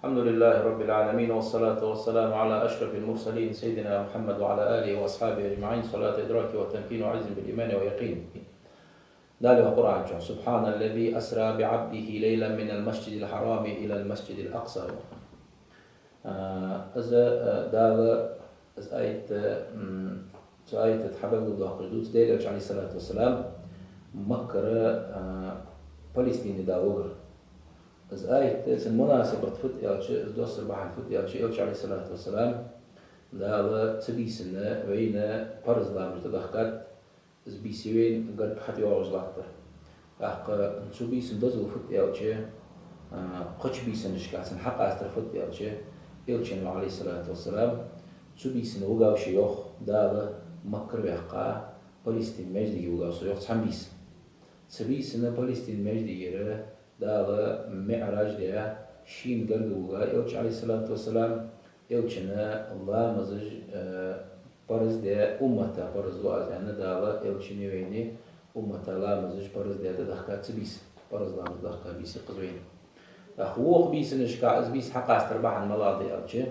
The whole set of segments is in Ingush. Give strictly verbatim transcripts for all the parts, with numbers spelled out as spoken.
الحمد لله رب العالمين، والصلاة والسلام على أشرف المرسلين سيدنا محمد وعلى آله وأصحابه أجمعين، صلاة إدراك وتمكين وعز بالإيمان ويقين. Дала йоах Къуръан чу: سبحان الذي أسرى بعبده ليلا من المسجد الحرام إلى المسجد الأقصى. А, из, а, Дала, из аят, м, цу аята тӀа хьабелгалдоаккхаш да цу Даьла Элча, عليه الصلاة والسلام, Маккара, а, Палестине дӀавигар. Из аят, цун мунасабат фуд аьлча, из доссар бахьан фуд аьлча, Элча, عليه الصلاة والسلام, Дала цу бийсан вайна парз ламаз тӀадахкад, из бийса вайна гарга хьатӀайоагӀаш латтар. ТӀаккха цу бийсан дозал фуд аьлча, а, кхыча бийсанашка цун хьакъастар фуд аьлча, Элчано, عليه الصلاة والسلام, цу бийсан вигав ше, йоах, Дала Маккара ваьккха, Палестин маьждиге вигав со, йоах, цхьан бийсан. Цу бийсан Палестин маьждигера Дала миӀраж даь, шийна гарга вига Элча, عليه الصلاة والسلام, Элчана ламазаш, э, парз даь, уммата парз ду аз аьнна, Дала Элчана вайна уммата ламазаш парз даь тӀадахкад цу бийсан, парз ламаз дахка бийса я-кх из вайна. ТӀаккха вокха бийсанашка из бийса хьакъастар бахьан малагӀа да аьлча,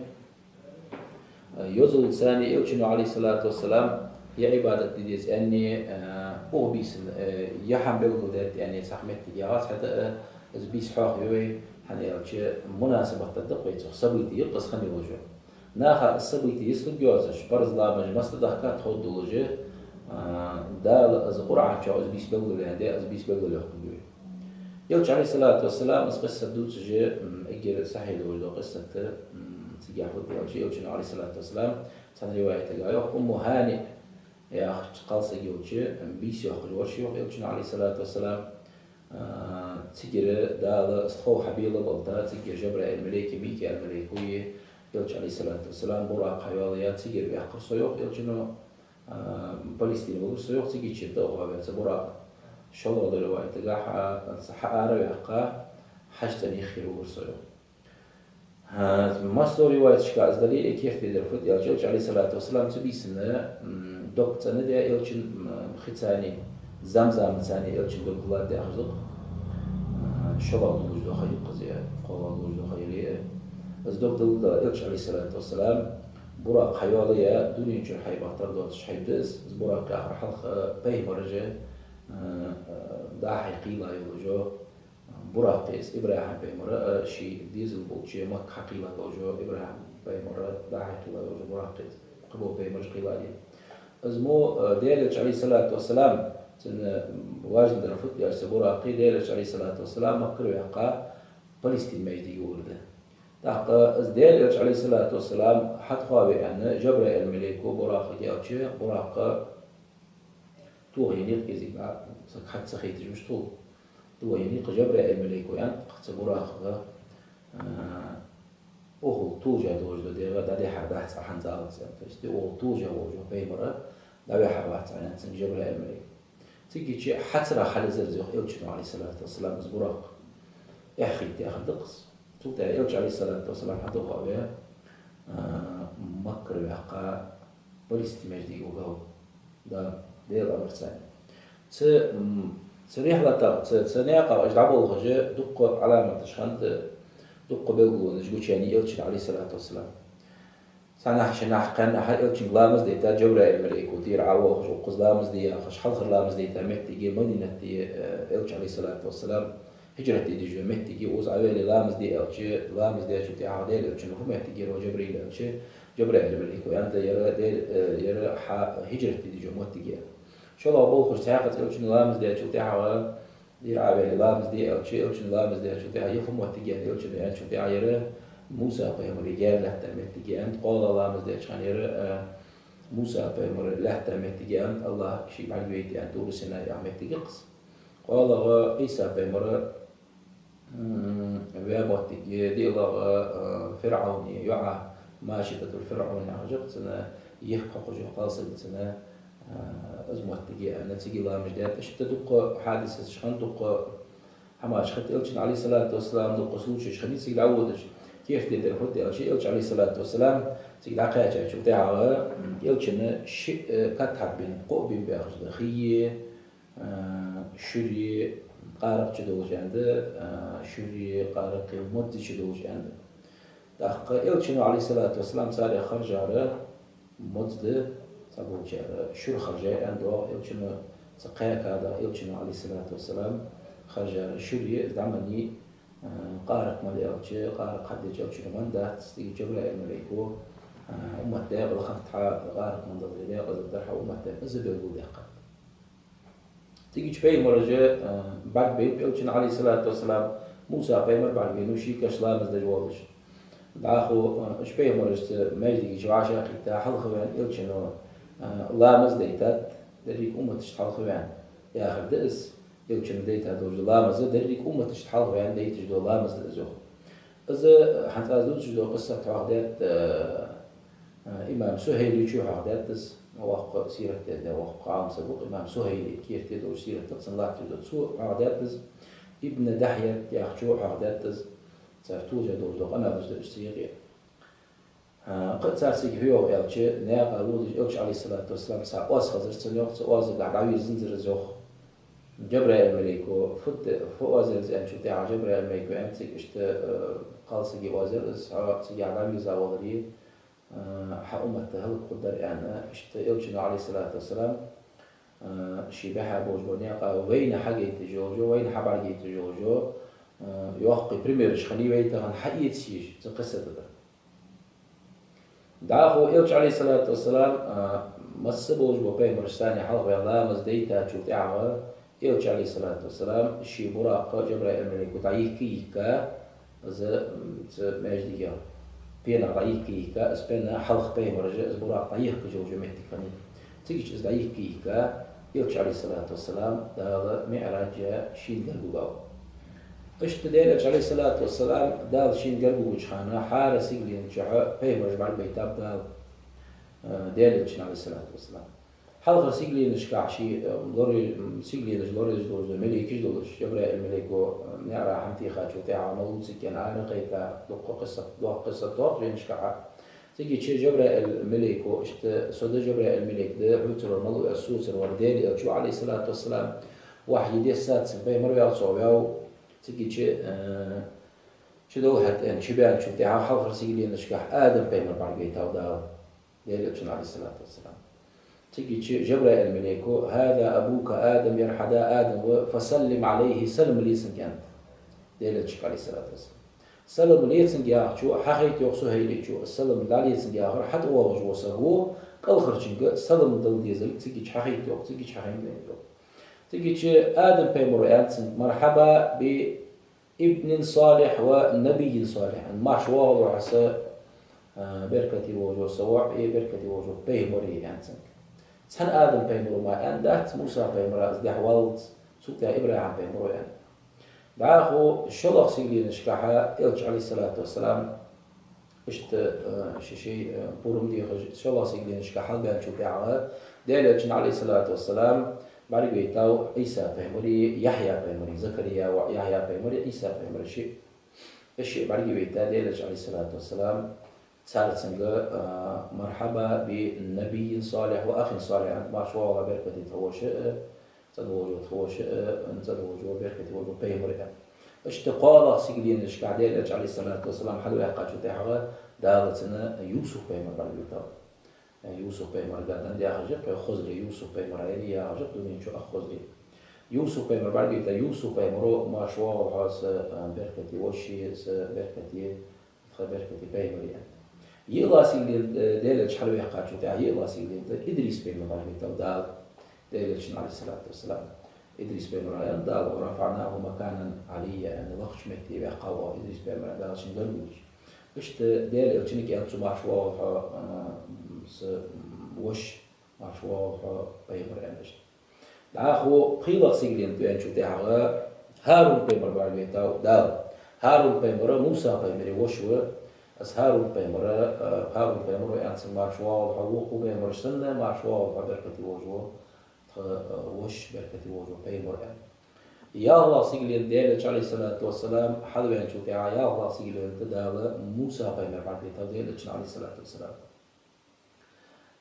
йозалца Элчано, عليه الصلاة والسلام, е Ӏибадат де деза аьнна, э, укх бийсан, э, е хӀама белгалдаьд аьнна цхьа моттиг яц, хӀаьта, э, из бийса хьоахаю вай, хӀана аьлча мунасабат да-кх вай цох, событие я-кх из хинна йолаш. Наха из событие йистхургйоацаш, парз ламазаш маца тӀадахкад ховргдолаш, а, Дала из Къуръан чу из бийса белгалъяьннад, из бийса белгалйоаккхаргья вай. Элча, عليه الصلاة والسلام, из къиссат дувцаш, м, эггара сахьихь долаш дола къиссат, м, цигахь фуд аьлча, Элчано, عليه الصلاة والسلام, цхьан риваятагахь йоах, Умму ХӀаниъ яхача кхалсаг йолча, м, бийса йоаккхаш вар ше, йоах, Элчано, عليه الصلاة والسلام. А, цигара Дала из тхов хьабелабалда, цигара Жабраил малейко, Микаил малейко е, Элча, عليه الصلاة والسلام, Буракъ хьайоалаяь, цигара ваьккхар со, йоах, Элчано, а, Палестине вигар со, йоах, цигачара тӀа а ваха ваьв цу Буракъа. ШоллагӀа долча риваятагахь, а, хьа-, хьаара ваьккха, хьажцӀена йиххера вигар со, йоах. А, массадолча риваяташка из дале а, керттера дар фуд аьлча, Элча, عليه الصلاة والسلام, цу бийсан, м, дог цӀена даь Элчан, м, хица, Замзамаца Элчан дог хулад яхаш да-кх. А, шоллагӀа долаш дола ха я-кх из, е кхоалагӀа долаш дола ха яле а. Из дог далла Элча, عليه الصلاة والسلام, Буракъ хьайоалаяь, дунен чура хьайбахтар доацаш хьайба да из, из Буракъ яхар хьалха пайхамараш, а, а, дӀа-хьа кхийла йолаш йола Буракъ я из, ИбрахӀим пайхамара, а, ший дезал болча Макка хьакхийла долаш йола, ИбрахӀим пайхамара дӀа-хьа кхийла йолаш йола Буракъ я из. Кхыбола пайхамараш кхийла а дий. Из мо, а, Даьла Элча, عليه الصلاة والسلام, цун, м, важный дар фуд аьлча, цу Буракъа Даьла Элча, عليه الصلاة والسلام, Маккара ваьккха Палестин маьждиге вигар да. ТӀаккха из Даьла Элча, عليه الصلاة والسلام, хьатӀавоагӀа аьнна, Жабраил малейко Буракъага аьлча, Буракъ тохаеннай-кх кӀезига, саг хьатӀа ца хайташ, мишта хул. Тохаеннай-кх Жабраил малейко, аьннад-кх цу Буракъага, а, укхул толаш долаш дола дегӀ дӀадихьар дац Ӏа хӀанз, алац, аьнна. То есть укхул толаш волаш вола пайхамар дӀавихьар вац Ӏа, аьннад цунга Жабраил малейко. Цигача хьацарах хьалезар из, йоах, Элчано, عليه الصلاة والسلام, из Буракъ. Эхь хийтта яхар да-кх из. Цул тӀехьагӀа Элча, عليه الصلاة والسلام, хьатӀавоагӀа ваь, а, Маккара ваьккха Палестин маьждиге вигав, да, Даьла амарца. Цу, м, цу рихьлатах, цу, цу наькъах уж дӀаболхаш, дукха Ӏаламаташ хиннад, дукха белгалонаш гучаяьннай Элчан, عليه الصلاة والسلام. Цхьан наха, шин наха, кхаь наха Элчанга ламаз дайтад Жабраил малейко, тӀера ӀовоагӀаш, укхаза ламаз де яхаш, хьалхара ламаз дайта моттиг я Мадинате, э, Элча, عليه الصلاة والسلام, хӀижрат де дезаш йола моттиг я, укхаза Ӏоваьле ламаз де аьлча, ламаз даьчул тӀехьагӀа Даьла Элчано фу моттиг яр, ва Жабраил, аьлча, Жабраил малейко аьннад, ер Даьла, э, ер хьа хӀижрат де дезаш йола моттиг я. ШоллагӀа болхаш цхьаькхаза Элчанга ламаз даьчул тӀехьагӀа, тӀера Ӏоваьле ламаз де аьлча, Элчанга ламаз даьчул тӀехьагӀа, ер фу моттиг я аьнна, Элчано аьнначул тӀехьагӀа, ер Муса пайхамара гаьна лаьтта моттиг я, аьннад. КхоалагӀа ламаз даьча хана ер, э, Муса пайхамара лаьтта моттиг я, аьннад, АллахӀа шийга бӀаргавайта аьнна, ТӀур-Синай яха моттиг я-кх из. КхоалагӀа Ӏийса пайхамар, м, ваь моттиг я, диълагӀа, а, ФирӀавна йоӀа, Машитатул-ФирӀавн яхаш я-кх цун, ехк хьокхаш йола кхалсаг цун, а, из моттиг я аьнна, цига ламаз даьд. Иштта дукха хьадисаш хиннад, дукха хӀамаш хиннад Элчан, عليه الصلاة والسلام, дукха случайш хиннай цига дӀаводаш. Керттера дар фуд аьлча, Элча, عليه الصلاة والسلام, цига дӀакхаьчачул тӀехьагӀа, м, Элчана шиъ, э, кад хьаббина, кхоъ бина баьхаш да: хий, а, шура, къаракъ чудолаш аьннад, а, шура, къаракъ, модз чудолаш аьннад. ТӀаккха Элчано, عليه الصلاة والسلام, царех хержар модз да, цхьаболчар шура хержай аьнна доагӀа, Элчано ца кхаьча, Элчано, عليه الصلاة والسلام, хержар шура я, из дӀа ма дий, а, къаракъ мел аьлча, къаракъ хьадеча Элчано ма дац, цига Жабраил малейко, а, уммат декъала хиннад хьа, къаракъ ма даларе, декъаза дар хьа уммат декъала, из белгалдаьккхад. Цигача пайхамараш, а, бӀаргабайнаб Элчанна, عليه الصلاة والسلام, Муса пайхамар бӀаргабайнав ший каша ламаз деш волаш. ДӀахо, а, уж пайхамараш цу маьждиге чу вӀашагӀкхийтта хьалхаваьнна Элчано, а, ламаз дайтад, деррига умматашта хьалхаваьнна, яхар да из, Элчано дайта долаш дола ламаз, деррига умматашта хьалхаваьнна дайташ дола ламаз да из, йоах. Из, а, хӀанз аз дувцаш дола къиссат хьоахадаьд, а, а, имам Сухьайличо хьоахадаьд из, воккха сират яздаь, воккха Ӏалам саг ва-кх имам Сухьайли, керте долаш сират цун латташ да, цо хьоахадаьд из, Ибн Дахьья яхачо хьоахадаьд из, цар толаш долаш дола къамаьлаш да уж цигахьа. А, кхы а цар цига фу йоах аьлча, наькъа водаш Элча, عليه الصلاة والسلام, цхьа оаз хезар цунна, йоах, цу оазагахьа дӀавийрзанзар из, йоах. Жабраил малейко, фу да, фу оаз яр из аьнначул тӀехьагӀа Жабраил малейко аьннад цига, иштта, а, кхалсага оаз яр из, хьо цигахьа дӀавийрза валаре, а, хьа уммат хӀалакхургдар аьнна, иштта Элчано, عليه الصلاة والسلام, а, ший бӀаьха болаш бола наькъа вайна хьагойташ йолаш, вайна хьабӀаргагойташ йолаш, а, йоккхий примераш хиннай вай тахан хьаэца езаш цу къиссата тӀа. ДӀахо Элча, عليه الصلاة والسلام, а, масса болаш бола пайхамараш санна хьалхаваьнна ламаз дайтачул тӀехьагӀа, Элча, عليه الصلاة والسلام, ший буракъ Жабраил малейко дӀайихка-йихка, из, м, цу маьждига пенах дӀайихка-йихка, из пена хьалха пайхамараш из буракъ дӀайихкаш йолча моттиге хиннай. Цигача из дӀайихка-йихка, Элча, عليه الصلاة والسلام, Дала МиӀраж шийна гарга вигав. Иштта Даьла Элча, عليه الصلاة والسلام, Дала шийна гарга вигача хана хӀара сигаленна чухь пайхамараш бӀаргабайтаб Дала, а, Даьла Элчанна, عليه الصلاة والسلام. Хьалхарча сигаленашкахь ший, а, лорай-, м, сигаленаш лораеш долаш дола малейкаш долаш, Жабраил малейко, а, наӀара хьатӀатехачул тӀехьагӀа мала лу цига аьнна аракхайкар, дукха къиссат, дукха къиссат доагӀа жайнашкахьа. Цигача Жабраил малейко, иштта со да Жабраил малейк да, хьоцара вар мала ва аьнна, соцара вар Даьла Элча ва, عليه الصلاة والسلام, вахьи дессад цунна, пайхамар ваьннав, цо ваьв. Цигача, э, чу довла хьа аьнна, чу баьнначул тӀехьагӀа хьалхарча сигаленашкахь Адам пайхамар бӀаргагойтав Дала, Даьла Элчанна, عليه الصلاة والسلام. Цигача Жабраил малейко: «هذا أبوك آدم, ер хьа да Адам ва, فسلم عليه, салам ле цунга», аьннад Даьла Элчага, عليه الصلاة والسلام. Салам ле цунга яхачо, хьахайт, йоах Сухьайличо, салам дӀале цунга яхар, хьатӀавоагӀаш вола саг ва, кӀалхарчунга салам дала дезалга цигача хьахайт, йоах, цигача хьахайна вайна, йоах. Цигача Адам пайхамаро аьннад цунга: «مرحبا بابن صالح ونبي صالح», аьнна, марша воагӀалва хьо са, а, беркате волаш вола са воӀ, э, беркате волаш вола пайхамар, аьннад цунга. Цхьан Адам пайхамаро мара аьннадац, Муса пайхамара из дехьаваллалца, цул тӀехьагӀа ИбрахӀим пайхамаро аьннад. ДӀахо шоллагӀча сигаленашкахьа Элча, عليه الصلاة والسلام, иштта, э, ши-ши, э, пурам дехаш, шоллагӀча сигаленашка хьалбаьнначул тӀехьагӀа Даьла Элчанна, عليه الصلاة والسلام, бӀаргавайтав Ӏийса пайхамари, Яхья пайхамари, Закария воӀ Яхья пайхамари, Ӏийса пайхамари шиъ. Уж шиъ бӀаргавайта Даьла Элча, عليه الصلاة والسلام, цар цунга, а, «مرحبا بنبي صالح وأخ صالح», аьннад, марша воагӀалва беркате тха воша а, цӀена волаш вола тха воша а, цӀена волаш вола, беркате волаш вола пайхамар а. Иштта кхоалагӀча сигаленашкахь Даьла Элча, عليه الصلاة والسلام, хьалваьккхачул тӀехьагӀа Дала цунна Юсуп пайхамар бӀаргавайтав. Юсуп пайхамар, гадан яхаш я-кх, хоза ре, Юсуп пайхамар яр яхаш я-кх, дунен чу ах хоза ре. Юсуп пайхамар бӀаргавайта, Юсуп пайхамаро: «Марша воагӀалва хьо са, а, беркате воша а, са беркате, тха беркате пайхамари а», аьнна. ЙиълагӀа сигален, э, Даьла Элча хьалваьккхачул тӀехьагӀа йиълагӀа сигаленна тӀа Идрис пайхамар бӀаргавайтав Дала, Даьла Элчанна, عليه الصلاة والسلام. Идрис пайхамара аьннад Дала: «ورفعناه مكانا عليا», аьнна, лакхача метте ваьккхав оаха Идрис пайхамар, Дала шийна гарга вигача. Иштта Даьла Элчанга аьннад цо: «Марша воагӀалва хьо, а, са воша, марша воагӀалва хьо пайхамар», аьнна иштта. ДӀахо пхелагӀча сигаленна тӀа ваьнначул тӀехьагӀа ХӀарун пайхамар бӀаргавайтав Дала. ХӀарун пайхамар Муса пайхамара воша ва. Из ХӀарун пайхамар, а, ХӀарун пайхамаро аьннад цунга: «Марша воагӀалва хьо вокхо пайхамараш санна, марша воагӀалва хьо беркате волаш вола тха, а, воша, беркате волаш вола пайхамар», аьнна. ЯлхлагӀча сигаленна Даьла Элча, عليه الصلاة والسلام, хьалваьнначул тӀехьагӀа ялхлагӀча сигаленна тӀа Дала Муса пайхамар бӀаргавайтав Даьла Элчанна, عليه الصلاة والسلام.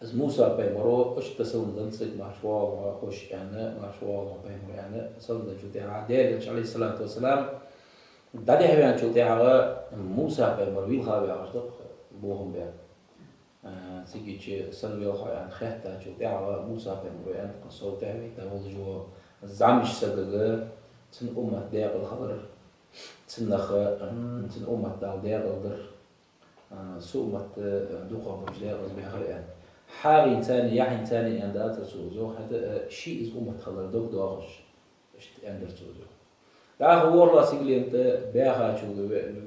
Из Муса пайхамаро иштта салам деннад цига: «Марша воагӀалва хьо воша», аьнна, «Марша воагӀалва хьо пайхамар», аьнна, салам денначул тӀехьагӀа Даьла Элча, عليه الصلاة والسلام, дӀадехьаваьнначул тӀехьагӀа Муса пайхамар вийлха ваьгӀаш да-кх бохам баь. А, цигача сенна велхьа аьнна хаьттачул тӀехьагӀа Муса пайхамара аьннад-кх: со тӀехьавайта волаш вола зӀамига сагага цун уммат даькъала хилар, цунах, м, цун уммат Дала даькъала дар, а, са уммат, а, дукхагӀбараш даькъаза баьхар аьнна. ХӀаране, яхьане аьнна дацар цо из, хӀаьта а ший из уммат хилар дог доахаш. Иштта аьннадар цо из. ДӀахо ворхӀлагӀча сигален тӀа баьхачул,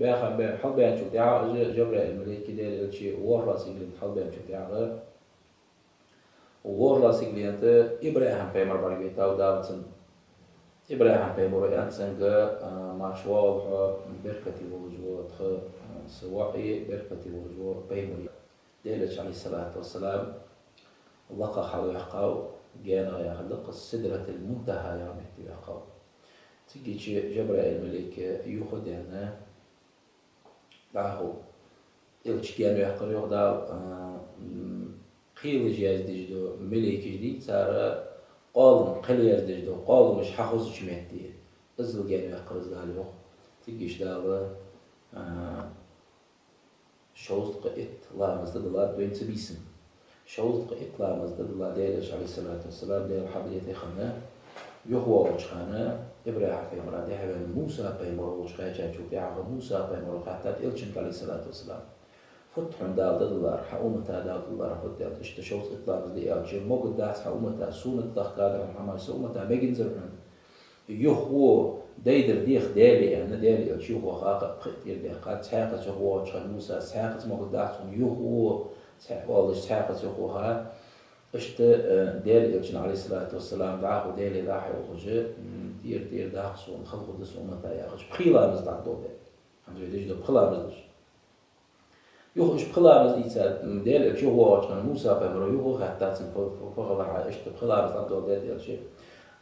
баьха, баь-, хьалбаьнначул тӀехьагӀа из Жабраил малейк, Даьла элча, ворхӀлагӀча сигален тӀа хьалбаьнначул тӀехьагӀа, ворхӀлагӀча сигален тӀа ИбрахӀим пайхамар бӀаргавайтав Дала цунна. ИбрахӀим пайхамара аьннад цунга: а, марша воагӀалва хьо, беркате волаш вола тха, а, са воӀи, беркате волаш вола пайхамари. Даьла элча, Ӏалайхи ссалату вассалам, лакхагӀа хьалваьккхав, гаьнагӀа яхар да-кх, Сидратул Мунтахьа яха метте ваьккхав. Цигача Жабраил малейк юха а даьнна, дӀахо элча гаьна ваьккхар, йоах Дала, а, м, кхелаш яздеш дола малейкаш дий, цар къоалам, кхел яздеш дола къоаламаш хьахозача метте, иззал гаьна ваьккхар из Дала, йоах. Цигача Дала, а, шовзткъа итт ламаз дӀадилла вайна цу бийсан. Шовзткъа итт ламаз дӀадилла Даьла элча, Ӏалайхи ссалату вассалам, Даьла хьабиле тӀехьа, юхавоагӀача хана, ИбрахӀим пайхамара дехьаваьнна Муса пайхамар волча кхаьчачул тӀехьагӀа Муса пайхамара хаьттад элчанга, Ӏалайхи ссалату вассалам: «Фуд хьона Дала дӀадиллар, хьа уммата Дала дӀадиллар фуд?» — аьлча, иштта шовзткъа итт ламаз де аьлча, могаргдац хьа уммата, суннат дахкадар хьона, хӀамаш са уммата мегацар хьона. Юхаво, дайдар дех Даьлага, аьнна, Даьла элча юхаваха, кхы а тӀера даьккхад, цхьаькхаза юхавоагӀача хана Мусас, цхьаькхаза могаргдац хьона, юхаво, цхьа-, оалаш, цхьаькхаза юхаваха. Иштта, э, Даьла элчана, Ӏалайхи ссалату вассалам, дӀахо Даьлага дӀа-хьа ухаш, м, тӀера-тӀера даккха сона, хала хургда са уммата яхаш, пхи ламаз дӀадоладаьд. ХӀанз вай деш дола пхи ламаз да уж. Юха уж пхи ламаз ийца, м, Даьла элча юхавоагӀача хана Муса пайхамара юха хаьттад цунга, фу-, фу-, фу хилар хьа, иштта пхи ламаз дӀадоладаьд Даьла элча.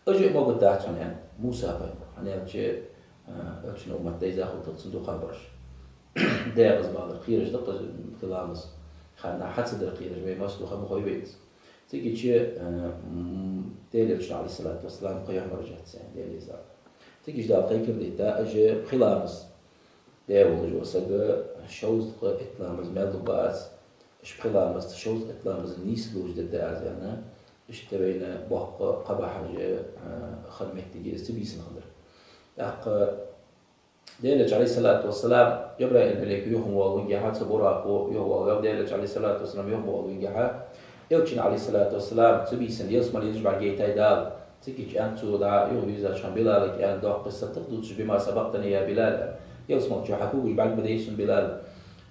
Уж а могаргдац хьона, аьннад Муса пайхамара. ХӀана аьлча, а, элчан уммат дайза хургда-кх цун дукхагӀбараш. Декъаза балар кхераш да-кх уж пхи ламаз. Ханна хьа ца дар кхераш, вай массадолча ха ма хой вай из. Цигача, а, м, Даьла элчана, Ӏалайхи ссалату вассалам, кхы а юхьмараш яц, аьнна, Даьла элча. Цигача Дала кхайкар дайтад, уж пхи ламаз даь волаш вола саг шовзткъа итт ламаз мел лургбац, уж пхи ламаз цу шовзткъа итт ламаза нийса долаш дергда аз, аьнна, иштта вайна боккха кхаъ бахьаш, а, хинна моттиг я из цу бийсан хиннадар. ТӀаккха Даьла элча, Ӏалайхи ссалату вассалам, Жабраил малейк юхавоалавеннге хьа, цу Буракъо юхавоалаваьв, Даьла элча, Ӏалайхи ссалату вассалам, юхавоалавеннге хьа, элчана, Ӏалайхи ссалату вассалам, цу бийсан ялсмаленаш бӀаргайайтай Дала. Цигача аьннад цо, дӀа юхавийрзача хана Билалага аьннад: «Доккха къиссат да-кх дувцаш, бима сабакътани я Билал. Ялсмала чу хьа когаш бӀаргабадий сона, Билал.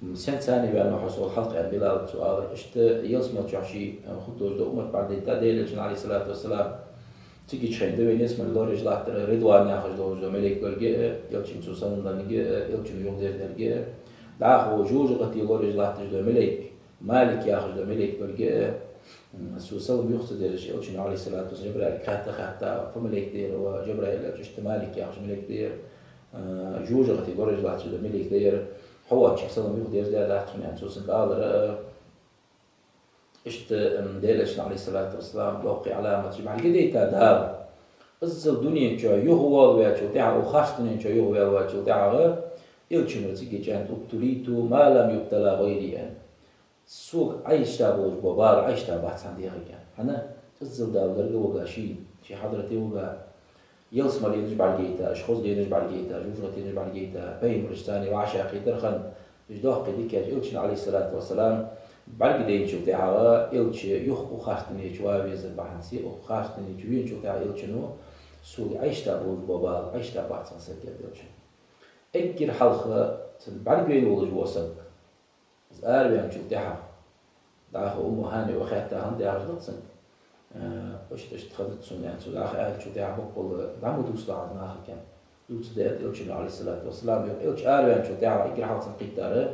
М, сенца ваьннав хьо сол хьалха?» — аьнна, Билалага цо аьлар. Иштта ялсмала чу ший, э, хургдолаш дола уммат бӀаргадайта Даьла элчана, Ӏалайхи ссалату вассалам. Цигача хана да вайна ялсмале лораеш латтар Ридван яхаш долаш дола малейк долга а, элчанга цо салам деннарг а, элчано юхадерзадерг а. ДӀахо жожагӀате лораеш латташ дола малейк, Малик яхаш дола малейк долга а, м, цо салам юха ца дерзаш, элчано, Ӏалайхи ссалату вассалам, Жабраилга хаьтта, хаьтта, фу малейк да ер, ва Жабраил, аьлча, иштта Малик яхаш малейк да ер, а, жожагӀате лораеш латташ дола малейк да ер, хьо воацача салам юха дерзадаь дац хьона, аьнна, цо цунга аьлар, а, иштта, м, Даьла элчана, Ӏалайхи ссалату вассалам, доккхий Ӏаламаташ бӀаргадайта Дала. Иззал дунен чу юхавоалаваьчул тӀехьагӀа, укх харц дунен чу юхавоалаваьчул тӀехьагӀа, элчано цигача аьннад: «ابتليت ما لم يبتل غيري», аьнна. Сога Ӏайшта болаш бола бала Ӏайшта бац цхьан дегӀага, аьнна. ХӀана? Иззал Дала гарга вига шийна, ший хьадрате вига. Ялсмаленаш бӀаргайайта, уж хоза денаш бӀаргайайта, жожагӀатенаш бӀаргайайта, пайхамараш царна вӀашагӀкхетар хинна, уж доккхий дикаш, элчана, Ӏалайхи ссалату вассалам, бӀаргадайначул тӀехьагӀа, элча юха укх харц дунен чу вала везар бахьанца, укх харц дунен чу веначул тӀехьагӀа элчано: «Сога Ӏайшта болаш бола бала Ӏайшта бац цхьан сага», — аьннад элчано. Эггара хьалха цунна бӀаргавайна волаш вола саг, из араваьнначул тӀехьагӀа, дӀахо Умму ХӀани ва хаьтта хиннад яхаш да-кх цунга. Э, иштта, иштта хиннад сона, аьнна, цо дӀахо аьлчул тӀехьагӀа боккъал дӀа ма дувцалахь из нахага, аьнна. Дувцадаьд элчано, Ӏалайхи ссалату вассалам, йоах, элча араваьнначул тӀехьагӀа эггара хьалха цунна кхийттар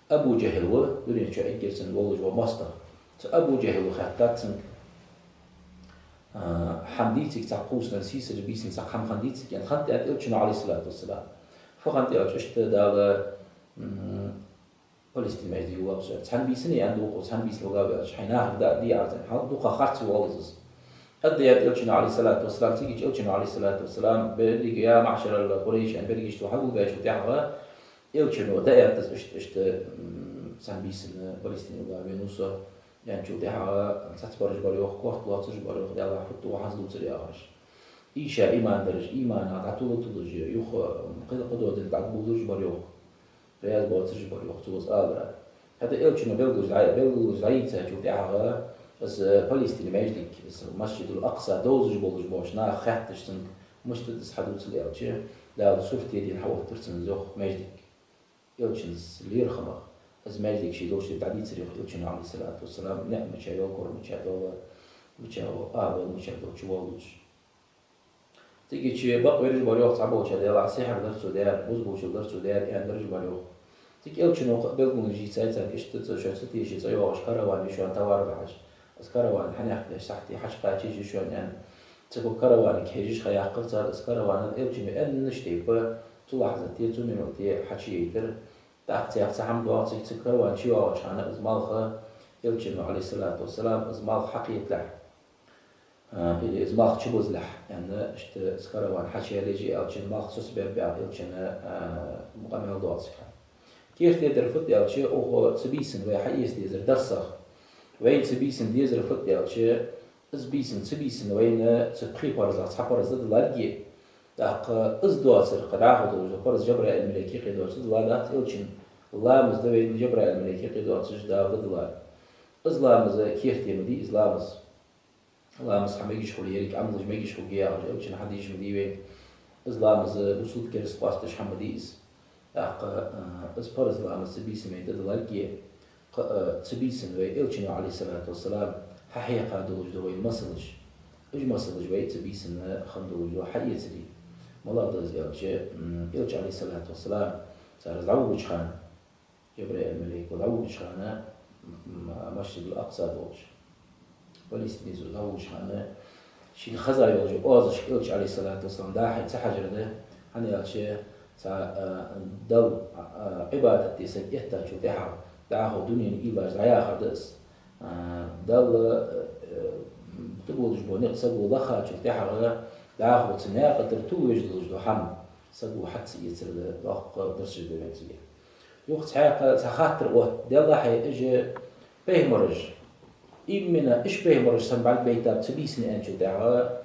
Абу ЖахӀил ва, дунен чу эггара цунна волаш вола моастагӀа. Цу Абу ЖахӀила хаьттад цунга, а, хӀама дий цига цхьа кхувсанар, сийсара бийсан цхьа хӀама хиннадий цига, аьнна, хиннад, аьннад элчано, Ӏалайхи ссалату вассалам. Фу хиннад аьлча, иштта Дала, м, Палестин маьждиге ваьв со. Цхьан бийсанна аьннад укхо, цхьан бийсанна ваьв аьлча, хьай нахага дӀа а де, аьнна, хьал дукха харц воалл из. Хьадаьд Элчано, عليه الصلاة والسلام, цига Элчано, عليه الصلاة والسلام, берригаш, يا معشر قريش, аьнна, берригаш цо хьагулбаьчул тӀехьагӀа, Элчано даьд из иштта, иштта, м, цхьан бийсан Палестине вена со, аьнначул тӀехьагӀа цхьаццабараш бар йоах, корта лоацараш бар йоах, Даьллахь, фуд тхо хӀанз дувцар яхараш. Ийша иман дараш, иманах дӀатулла-туллаш, юха, м, кхы-, кхыдола дин дӀабувлараш бар йоах. Раьза боацараш бар йоах цо из аларах. ХӀаьта Элчано белгалонаш дӀа-, белгалонаш дӀайийцачул тӀехьагӀа из Палестине маьждиг, из Масджидул-Акъса довзаш болаш бола нах хаьтташ цунга, мишта да из хьадувцал аьлча, Дала сурт дийна хьаоттар цунна из йоах маьждиг. Элчан лерхӀамах, из маьждиг ший долча тайпара дӀадийцар йоах Элчано, عليه الصلاة والسلام, ниӀ мича йола, гур мича дола, мича йола, агӀо мича дола, чу воаллаш. Цигача бакъвираш бар йоах цхьаболчар, Даьллахь, сихьр дар цо даьр, бузбулчал дар цо даьр, аьнна дараш бар йоах. Цига Элчано кхы а белгалонаш йийцай царга, иштта цу шоай ца тешача цӀа йоагӀаш караван я шоана, товар дахьаш. Из караван хьанехк деш сахьте хьачукхачийта шоана, аьнна. Цу караванага хьежаш ха яьккхар цар, из караван Элчано аьннача тайпара цу лахьзате, цу минуте хьачуяйтар. ТӀаккха цхьа хӀама доагӀа цига, цу караван чуйоагӀача хана из малх, Элчано, عليه الصلاة والسلام, из малх хьакхеталехь, а, или из малх чубузалехь, аьнна, иштта из караван хьачуялийча, Элчан малх цуцбаьб-баьб Элчана, а, къамаьл доацаш хьа. Керттера дар фуд аьлча, укхо цу бийсан вай хьаэца дезар дарсах. Вайна цу бийсан дезар фуд аьлча, из бийсан, цу бийсан вайна цу пхе парзах цхьа парз да диллалга, тӀаккха из доацар, кхы дӀахо долаш дола парз Жабраил малейк юкъе доацаш дилла дац, Элчан ламаз да вайна Жабраил малейк юкъе доацаш Дала диллар. Из ламаз керте ма дий, из ламаз. Ламаз хьа мегаш хул, еррига Ӏамалаш мегаш хул яхаш, Элчано хьадийша ма дий вайна. Из ламаз бусалба кераста къоасташ хӀама ма дий из. ТӀаккха, а, из парз ламаз цу бийсан вайна тӀадиллалга, кхы, а, цу бийсан вай Элчано, عليه الصلاة والسلام, хьахьекха долаш дола вайна масалаш. Уж масалаш вай цу бийсан хинна долаш дола хьаэцаре. МалагӀа да из аьлча, м, Элча, عليه الصلاة والسلام, цар из дӀавугача хана, Жабраил малейко дӀавугача хана, м, Масджидул-Акъса долча, Палестинера дӀавугача хана, шийна хеза йолча оазашка Элча, عليه الصلاة والسلام, дӀахьежача ца хьажар да, хӀана аьлча цхьа, а, Далла, а, Ӏибадат де саг эттачул тӀехьагӀа, дӀахо дунен уйлаш дӀаяхар да из. А, Далла, а, тӀаболаш бола никъ саго лахачул тӀехьагӀа, дӀахо цу наькъа тӀара тувлавеш долаш дола хӀама саго хьа ца эцар да, доккха дарсаш да вайна цига. Юха цхьаькха цхьа хаттар отт, Даьллахьа, уж пайхамараш, именно уж пайхамараш санна бӀаргабайтаб цу бийсан аьнначул тӀехьагӀа,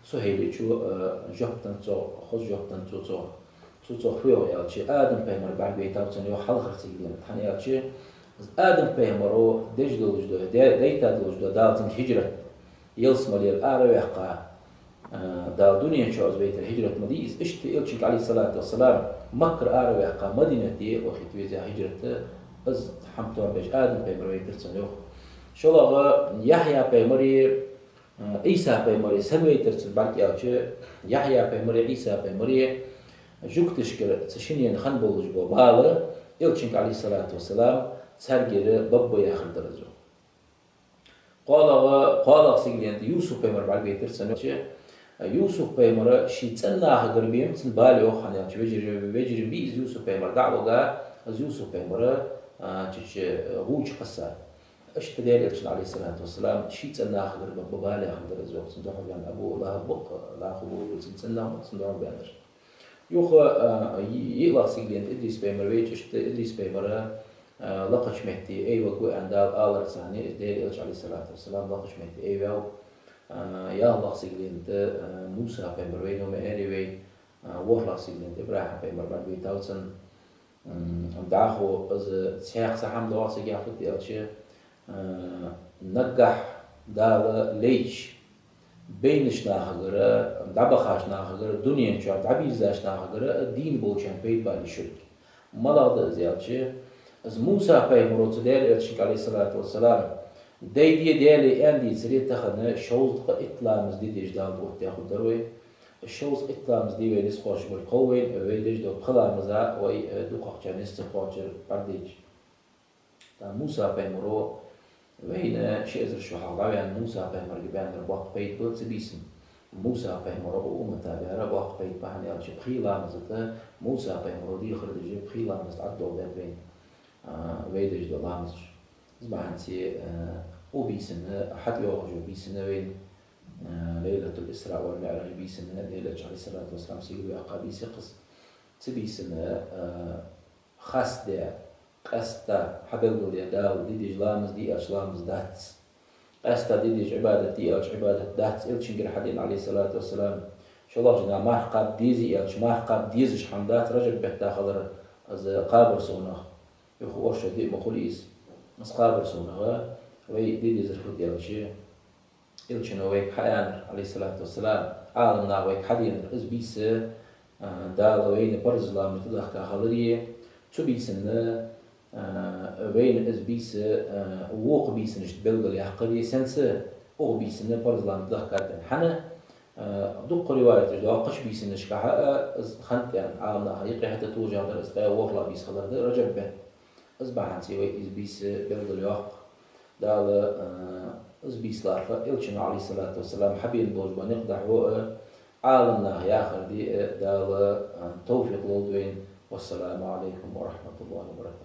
Сухьайличо, э, жоп деннад цох, хоза жоп деннад цо цох. Цо цох фу йоах аьлча, Адам пайхамар бӀаргабайтаб цунна йоах хьалхарча сигален. ХӀана аьлча, из Адам пайхамаро деш долаш дола, де-, дайта долаш дола Дала цунга хӀижрат, ялсмалера араваьккха, а, Дала дунен чу из вайтар хӀижрат ма дий из. Иштта Элчанга, عليه الصلاة والسلام, Маккара араваьккха, Мадинате вахийта веза хӀижрат, из хӀама тоам беш Адам пайхамар вайтар цунна йоах. ШоллагӀа, Яхья пайхамари, а, Ӏийса пайхамари санна вайтар цунна бӀарг аьлча, Яхья пайхамари, Ӏийса пайхамари жугташкара цу шинне хинна болаш бола бала Элчанга, عليه الصلاة والسلام, царгара бабба яхар дар из. КхоалагӀа, кхоалагӀа сигален тӀа Юсуп пайхамар бӀаргабайтар цунна. Юсуп пайхамар ший цӀен нахагара бема цунна бала йоах, хӀана аьлча вежарий, вежарий бий из Юсуп пайхамар дӀа а вига, из Юсуп пайхамар, а, чу, чу, гӀу чу кхесса. Иштта Даьла Элчанна, عليه الصلاة والسلام, ший цӀен нахагара ба-, ба-, бала яхар дар из йоах, цунна духьал баьнна Абу ЛахӀаб ба-кх, ЛахӀаб ва цун цӀен нах, цунна духьал баьннараш. Юха, а, йи-, йиълагӀа сигален тӀа Идрис пайхамар вайча, иштта Идрис пайхамар, а, лакхача метте айваргва аьнна Дала аларца, Даьла Элча, عليه الصلاة والسلام, лакхача метте айваьв. А, ялхлагӀа сигален тӀа, а, Муса пайхамар вайнав ма аьлий вай, а, ворхӀлагӀа сигален тӀа ИбрахӀим пайхамар бӀаргабайтав цунна. М, дӀахо из цхьаькха цхьа хӀама доагӀа цига, фуд аьлча, а, наггахьа Дала лайча байнача нахагара, дӀабахача нахагара, дунен чу дӀабийрзача нахагара дийна болчарна пайда бала йиш йолга. МалагӀа да из аьлча, из Муса пайхамаро цу Даьла Элчанга, عليه الصلاة والسلام, дайде, Даьлага аьнна дийцаре тахан шовзткъа итт ламаз де дезаш Дала оттадаь хургдар вай. Шовзткъа итт ламаз де вай низ кхоачаш бар кхо вайна, вай деш дола пхи ламаз а вай, э, дукхагӀчарна низ ца кхоачар бӀаргадайча. ТӀаккха Муса пайхамаро вайна ши эзар шу хьалха дӀаваьнна, Муса пайхамарга баьннар боккха пайда ба цу бийсан. Муса пайхамаро укх уммата баьр боккха пайда ба, хӀана аьлча пхи ламаза тӀа Муса пайхамаро дехар деш, пхи ламаз тӀа Ӏаддоаладаьд вайна, а, вай деш дола ламазаш. Из бахьанце, а, укх бийсан, хьатӀайоагӀаш йола бийсан вайна Лайлатуль-Исраъ валь-МиӀраж бийсанна, Даьла Элча, Ӏалайхи ссалату вассалам, сигала ваьккха бийса я-кх из. Цу бийсанна, а, хас де, къаьстта хьабелгалде Дала де дезаш ламаз дий аьлча, ламаз дац. Къаьстта де дезаш Ӏибадат дий аьлча, Ӏибадат дац. Элчангара хьадена, Ӏалайхи ссалату вассалам, шоллагӀча дийнахьа марха кхаба дезий аьлча, марха кхаба дезаш хӀама дац, Ражаб бетта хилар из кхабар совнагӀа. Юха оршот ди ма хулий из. Из кхабар совнагӀа, вай де дезар фуд аьлча, Элчано вайга хьааьннар, Ӏалайхи ссалату вассалам, Ӏаламнаха вайга хьаденар, из бийса, а, Дала вайна парз ламаз тӀадехка хилари, цу бийсанна, а, вайна из бийса, а, вокха бийсанашта белгалъяккхари, сенца укх бийсанна парз ламаз тӀадехкад аьнна. ХӀана, а, дукха риваяташ да, кхыча бийсанашкахьа а из хиннад аьнна, Ӏаламнаха юкъе хӀаьта тожадар, из ткъаь ворхӀлагӀа бийса хилар да, Ражаб бетта. Из бахьанца вай из бийса белгалйоаккх. Дала, а, из бийса лархӀа, Элчано, Ӏалайхи ссалату вассалам, хьабена болаш бола никъ дӀахьо а, Ӏаламнаха яхар де а Дала, а, товфикъ лолда вайна. Вассаламу Ӏалайкум ва рахьматуллахӀи ва баракатухӀ.